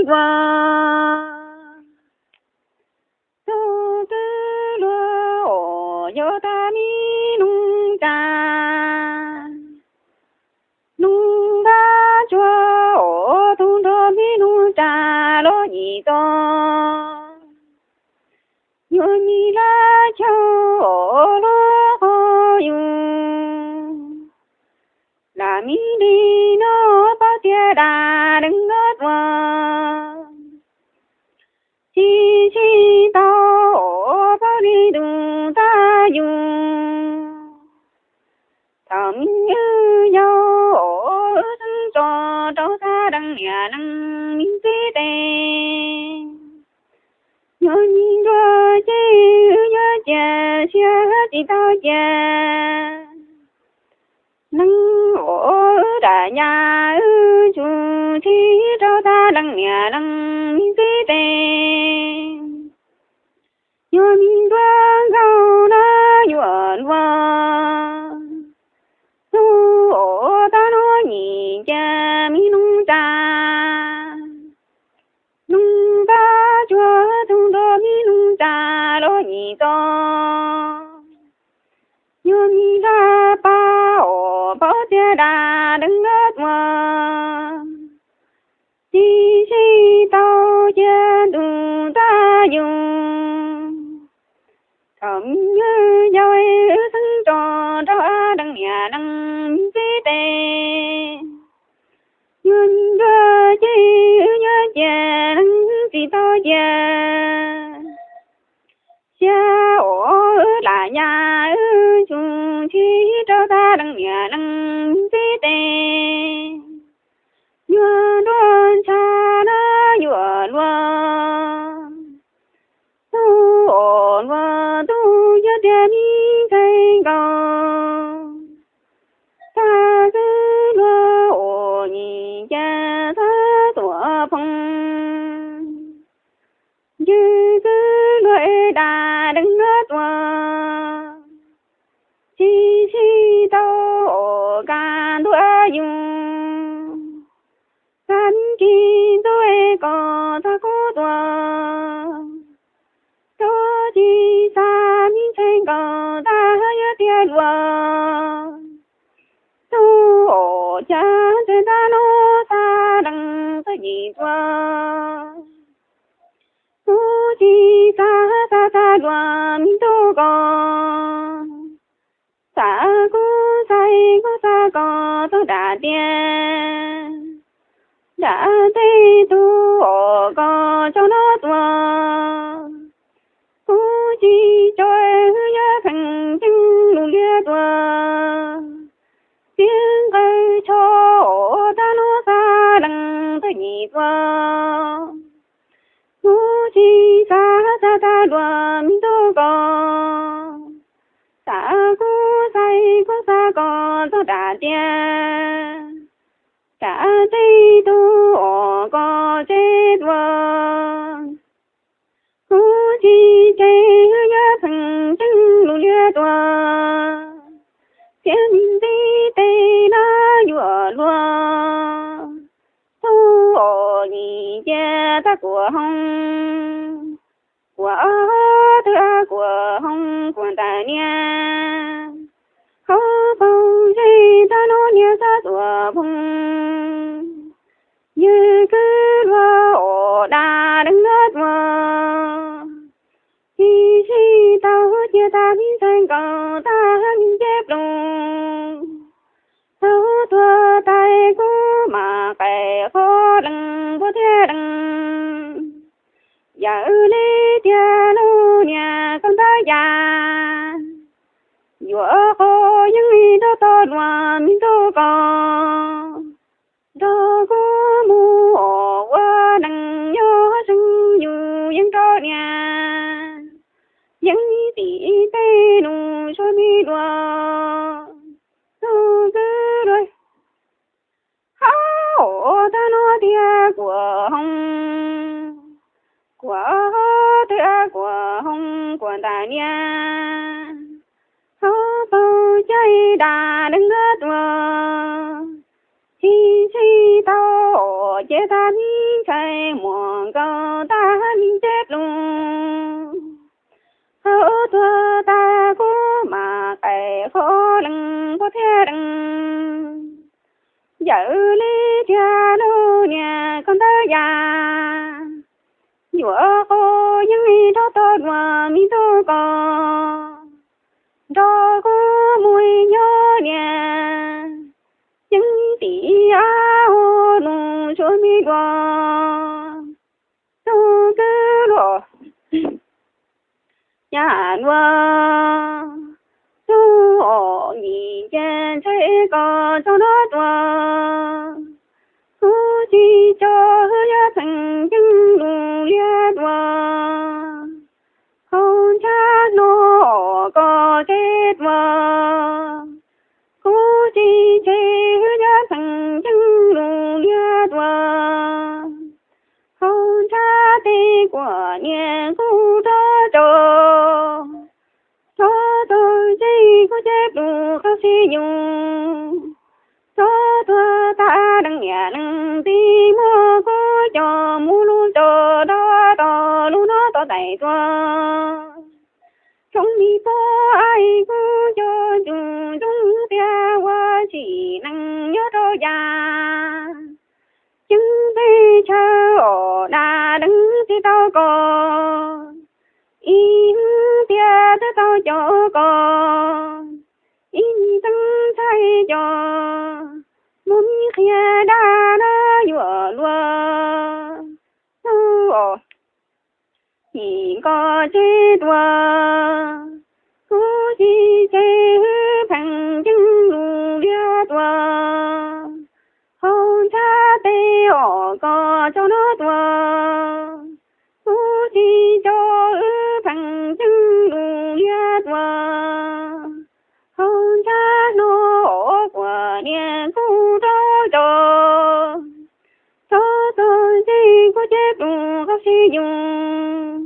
dua. Tug kwv luag uas yog tag mi noog tsa, noog npab tsuag uas tug nrog mi noog tsa los yim txo. Yuav mi lab chaw uas luag qhov yus, lam mi li no paub tias dab deev luag dua. Tsis tsis tau uas paub li tus tag yus, thaum mi wb yau uas wb xeeb tso rau tag deev niam leej mi txib tes. Yuav mi nruag ces wb yuav cia siab tsis tau cia. Neeg uas wb dam nyab wb tsuj txhib rau tag deev niam leej mi txib tes. Yuav mi nruag nkaus na yuav luag, tug uas tag nuav nyim cia mi noog tsa, noog npab tsuag tug nrog mi noog tsa los yim txo. Yuav mi lab pab uas paub tias dab deev luag dua. Tsis tsis tau cia tus tag yus, thaum mi wb yau wb xeeb tso rau tag deev niam leej mi txib tes. Yuav mi nruag ces wb yuav cia leej tsis tau cia. Xyov uas wb lam nyab wb tsuj txhib rau tag deev niam leej mi txib tes. Yuav nruag ntsha na yuav luag, tug uas luag tug yog tiag mi ntxhais nkaus. Tag kwv luag uas nyim cia tag tuam phoov, ncw kwv luag es dab deev luag dua. Tsis tsis tau uas kaj ntuj yus, kaj kis ntuj es koj tag kub dua. Tub tsis xav mi ntxhais nkaus tag yuav tiag luag, tug uas cas ntxhais tag nuav tag deev tag yim dua. Kuv tsis xav xav tag luag mi tug ko, xav kuv xav kuv xav ko tug dam tiag, dam tej tug uas ko tso nuav dua. Kuv tsis tso yuav pheej ceeb lug liag dua. Txiv nqawd tsho uas tag nuav xav leej tag yim dua. Kuv tsis xav xav tag luag mi tug ko, xav kuv xav kuv xav ko tug dam tiag, dam tej tug uas ko tseg dua. Kuv tsis tseg yuav pheej ceeb lug liag dua. Txiav mi ntxib tes na yuav luag, tug uas nyim cia tag kuam hoo, kuam twb kuam hoo kuam ntawm niag, hauv paug zeb tag nuav niag xav tuam phoov. Ncw kwv luag uas dab deev luag dua. Tsis tsis tau cia tag mi ntxhais nkaus tag mi ncej pluj. Thaum tuag tas kuv mam qais qhov leej npua thiab leej. Yawm le tiag lub niag kaum ntawv ya, yuav qhov yeeb nrog tog luag mi tug ko, nrog kuv mus ua neej nyob zeeg yus yeej rau niag, yeej tim tej nus suav mi luag, tug kwv luag. Hauv tag nuav tiag kuam hoo, kuam twb kuam hoo kuam ntawm niag, hauv paug zeb dab deev luag dua. Tsis tsis tau cia tag mi ntxhais muam nkaus tag me ceb plus, hauv tuag tag kuv mam qaim qhov lees kuv thiaj dees. Yawm li tiag lub niag koj ntawd yam, yuav qhov yeeb rov tau dua me tub ko, nrog kuv mus nyob niag yeeb tim av hauv nus suav me dua. Tub kwv luag yam dua, tub os, nim cia ntshai koj tso nov dua. Kuv tsis tso wb yuav txheem ceeb lus liab dua, hauv ntshav no os koj tseb dua. Kuv tsis tseg wb yuav txheem ceeb lus liab dua, hauv ntshav tej kuam niam kuj rov tso, rov txog ntsis kuv ceb plus qhov xib nyus, rov tuag tag leej niam leej txiv muab kuv coj mus lub tso, rov tau lub nov tau tais tua. Tsoom me tub, kuv cov tus zoo tiag ua tsim neej nyob rau yam, ceeb teb chaw os dab deev tsis tau koj, ib tiag twb tau coj koj, ib me teeb ntshai coj, muaj me qhia dab no yuav luag. Tub os, nim koj tseb dua, kuv tsis tseg wb txheem ceeb lus liab dua, hauv ntshav tej os koj tso nov dua. Kuv tsis tso wb txheem ceeb lus liab dua, hauv ntshav no os kuam niam kuj rov tso, rov txog ntsis kuv ceb plus qhov xib nyus,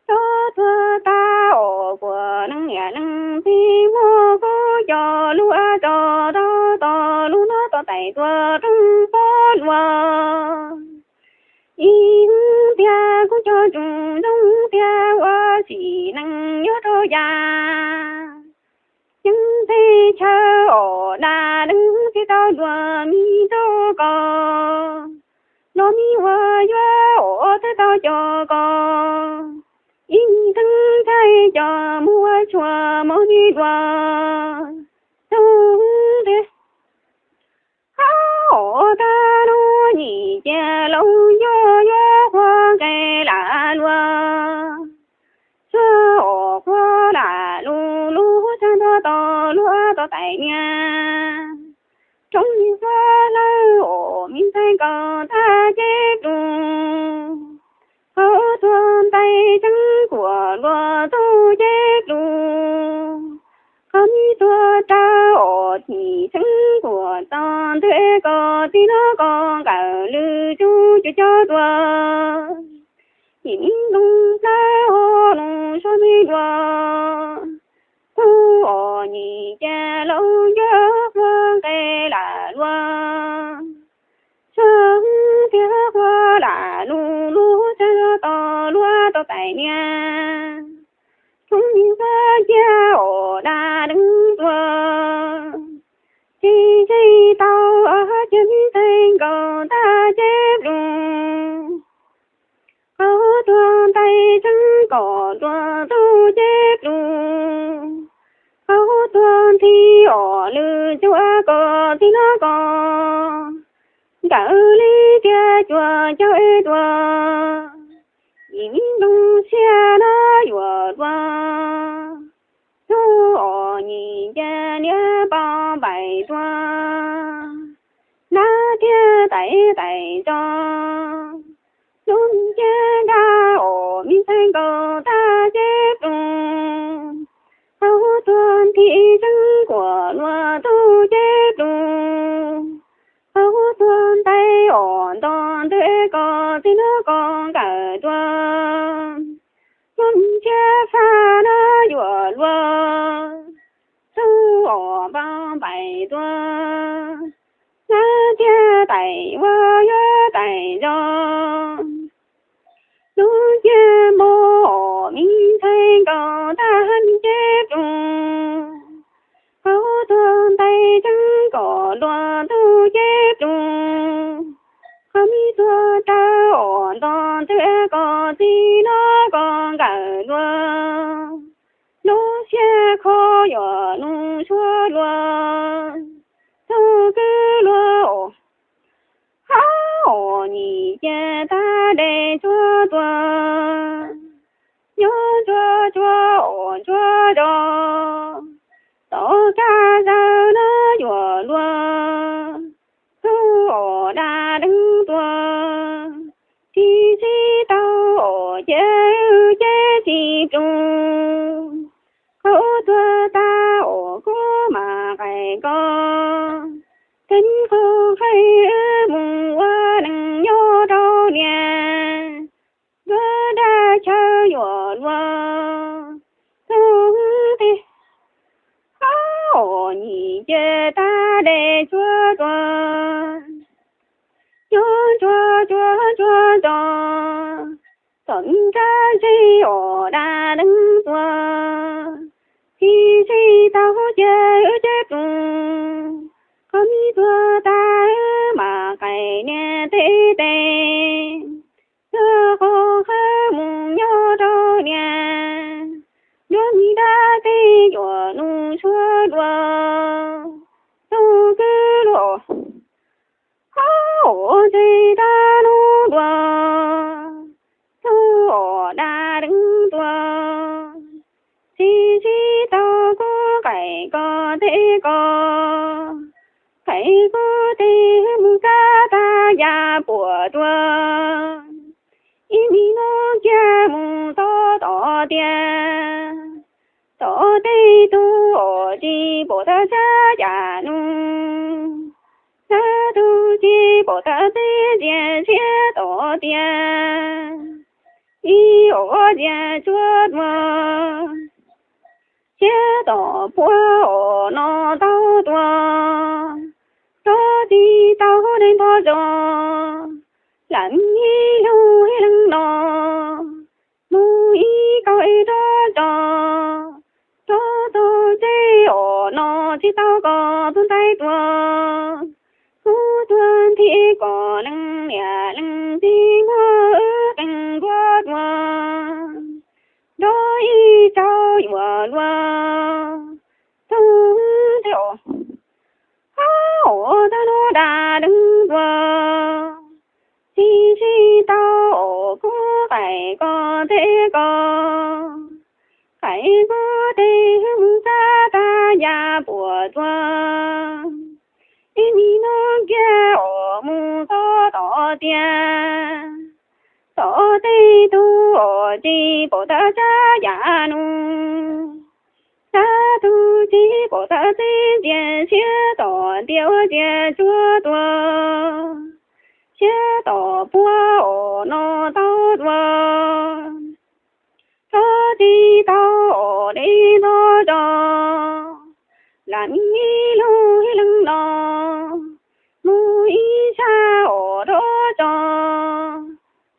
rov tuag tag os kuam leej niam leej txiv muab kuv coj lub av tso, rov tau lub nov tau tais tua roob pob luag. Ib tiag kuv cov tus zoo tiag ua tsim neej nyob rau yam, ceeb teb chaw os dab deev tsis tau dua me tub ko, los me ua yuav os twb tau coj koj, ib me teeb ntshai coj mus ua tshuaj mov me dua. Tub tiag, hauv tag lub nim cia laus yuav yuav qhuav nqes lam luag, tsuag os qhuav lam lug lub tshab nrog tau luag tau tais niag. Tsoom me tub hlawv os me ntxhais nkaus tag ceb plus, hauv tuag ntais tseeb kuam luag tug ceb plus. Qhov me tuag rawv os nim tseeb kuam tau ntws es koj txiv no koj nkawm lwm tsuj cuag cov tuag. Nim me ntoos plawv hauv nus suav me dua, tub os nim cia laus yuav qhuav nqes lam luag, tsuag tiag qhuav lam lug lub tshab nrog tau luag tau tais niag. Tsoom me tub cia os dab deev tuag, tsis tseg tau cia me ntxhais nkaus tag ceb plus. Qhov tuag ntais tseeb kom luag tug ceb plus, qhov tuag nthi os lwm tsuj koj txiv no koj nkawm li tiag cuag cov es tuag. Nim me ntoos xiab no yuav luag, tub os nim cia niam poj npaim tuag, nab thiab tais tais tso. Lub me ncej nrab os me ntxhais nkaus tag ceb plus, qhov tuag nthi tseeb kuam luag tug ceb plus, qhov tuag ntais os nto ntws es koj txiv no koj nkawm tuag. Lub me ncej faj no yuav luag, tub os poj npaim tuag, nab thiab tais ua yuav tais zog. Lub ciaj npog os me ntxhais nkaus tag me ceb plus, qhov tuag ntais tseeb kom luag tug ceb plus, qhov me tuag taw os nto ntws kom txiv no kom nkawm luag, lub siab kho yuav nug suav luag, tug kwv luag os. Hab os nyim cia tag dej tsuag tuag, nyob ntsuag tsuag os ntsuag zos, tom kab zawg no yuav luag, tug os dab deev tuag, tsis sib tau os cia wb ceb tsis plus, qhov tuag tag os kuv mam qais koj, teev qhov qhaib wb mus ua neej nyob rau niam, nruab dab chaw yuav luag tug teg. Hab os nyim cia tag dej tsuag tuag, nyob ntsuag tsuag tsuag zos, tom kab zawg os dab deev tuag, tsis sib tau cia wb ceb plus, qhov me tuag tag wb mam qais niam teb tes, tuag qhov qhawv mus nyob rau niam, nruab me dab teb yuav nug suav luag, tug kwv luag os. Hab os txij tag nub dua, tug os dab deev tuag, tsis sib tau kuv qais koj teb koj, qais kuv teb mus kab tag ya puas tuag, ib me nub kiag mus txog tom tiaj, tom tej tug os tsis pom thawj tsab yam nug, thawj tug tsis pom thawj teb ntxias siab tom tiaj, ib os ntxias tsuag tuag, siab tom puag os no tau tuag, rov tsis tau dej npog zos, lam ib lug ib leeg no, mus ib kauj es rov tso, rov txog tsev os no tsis tau koj tug ntxhais tuag, kuv tuag nthi kom leej niam leej txiv muab wb qee nruab tuag, nrog ib tsaug yuav luag tug ntxhais os. Hab os tag nub dab deev tuag, tsis sib tau os kuv qais koj teb koj, qais kuv teb mus kab tag ya puas tuag, ib me nub kiag os mus txog tom tiaj, tom tej tug os tsis pom thawj tsab yam nug, thawj tug tsis pom thawj teb ntxias siab tom tiaj ua ntxias tsuag tuag, siab tom puag os no tau tuag, rov tsis tau os dej npog zos, lam ib lug ib leeg no, mus ib sab os rov tso,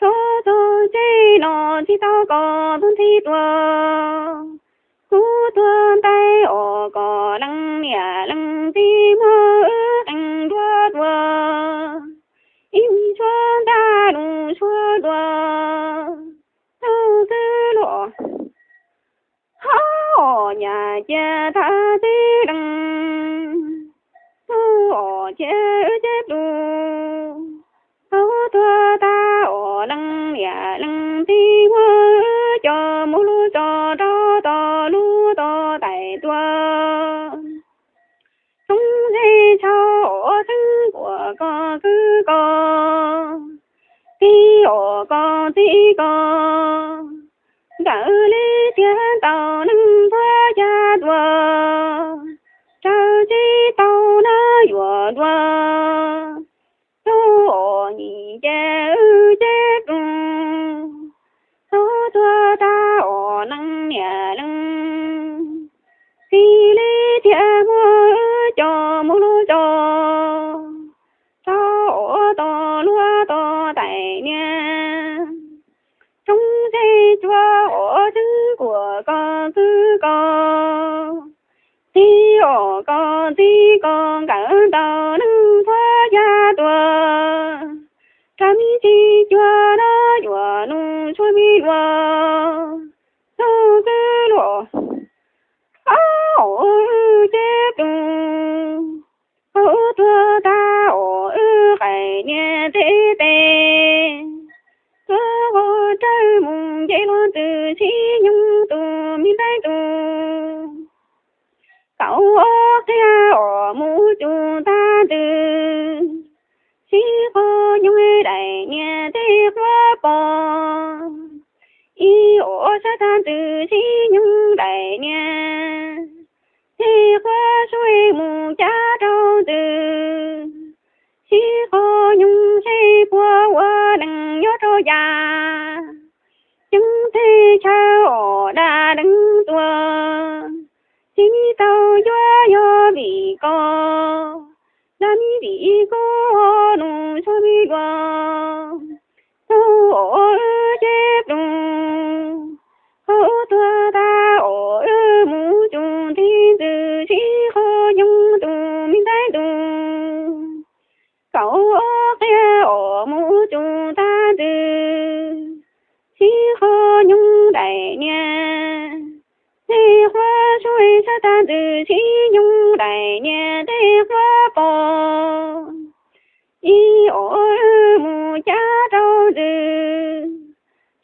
rov txog tsev no tsis tau koj tug ntxhais tuag, kuv tuag nthi os kom leej niam leej txiv muab wb qee nruab tuag, ib me suab ntaj lug suab dua, tug kwv luag os. Hab os nyam cia tag teb deev, tug os cia wb ceb plus, tau tuag tag os leej niam leej txiv muab wb coj mus lug tso rau tom lub tog tais tuag. Txhoov ze tshau os xeeb kuas koj kwv koj, txiv os koj txiv koj, nkawd li tiag tau neeg tuag ya tuag, raws tsis tau na yuav dua, tug os nyim ces wb ceb plus, tau tuag tag os leej niam leej txiv li tiag muab wb coj mus lug tso, tau os tom lub tog Tuag ua tseeb kuas koj txwv koj, txib os koj txib koj nkawm ntau neeg tuag ya tuag. Rab me ntsis cuag no yuav nug tshuaj me luag, txuj kwv luag, ob os wb ceb plug, hauv tuag tag os wb qais niam tej tes. Tuag ua rawg mus nce luag ntws sib nyoog tus me ntaib tus. Kaum ob qia os mus cuj tag ntws, sib qho nyoog daim niam tej quab pos. Ib os sab tag ntws sib nyoog daim niam tej quab sua mus cab rau ntws, sib qho nyoog seb puas ua neeg nyob rau yam. Ceeb tej chaw os dab deev tuag, tsis tau yuav yog vim koj, dab me vim koj nug tshuaj me luag. Txuj os wb ceb plug, hauv tuag tag os wb mus cuj nti ntws sib qho nyoog tus me ntaib tus. Kaum ob qia os mus cuj tag ntws, sib qho nyoog daim niam tej quab sua sab tag ntws sib nyoog daim niam tej quab pos. Ib os wb mus cab rau ntws,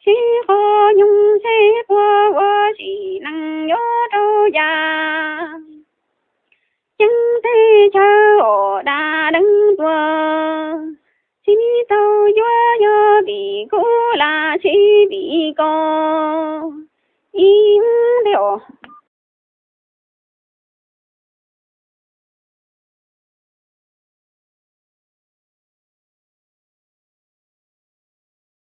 sib qho nyoog seb puas ua sim neej nyob rau yam. Ceeb tej chaw os dab deev tuag, tsis tau yuav yog vim kuv los tsis vim koj,